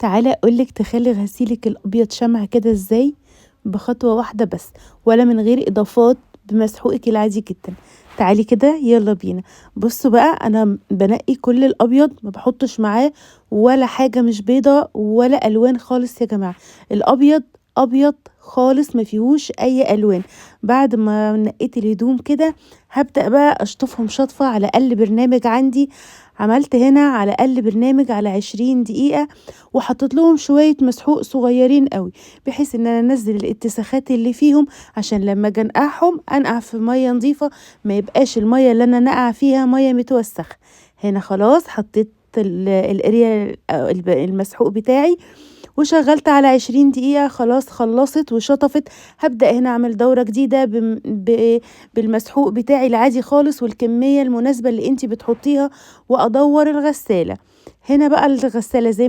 تعالى اقولك تخلي غسيلك الابيض شمع كده ازاي بخطوة واحدة بس، ولا من غير اضافات، بمسحوقك العادي جدا. تعالي كده يلا بينا. بصوا بقى، انا بنقي كل الابيض، ما بحطش معاه ولا حاجة مش بيضة ولا الوان خالص يا جماعة. الابيض ابيض خالص ما فيهوش اي الوان. بعد ما نقيت الهدوم كده هبدأ بقى اشطفهم شطفة على اقل برنامج عندي. عملت هنا على اقل برنامج على 20 دقيقة، وحطيت لهم شوية مسحوق صغيرين قوي بحيث ان انا انزل الاتساخات اللي فيهم، عشان لما اجي انقعهم انقع في مية نظيفة، ما يبقاش المية اللي انا نقع فيها مية متوسخة. هنا خلاص حطيت الاريال المسحوق بتاعي وشغلت على 20 دقيقة. خلاص خلصت وشطفت. هبدأ هنا اعمل دورة جديدة بالمسحوق بتاعي العادي خالص والكمية المناسبة اللي انتي بتحطيها، وادور الغسالة. هنا بقى الغسالة زي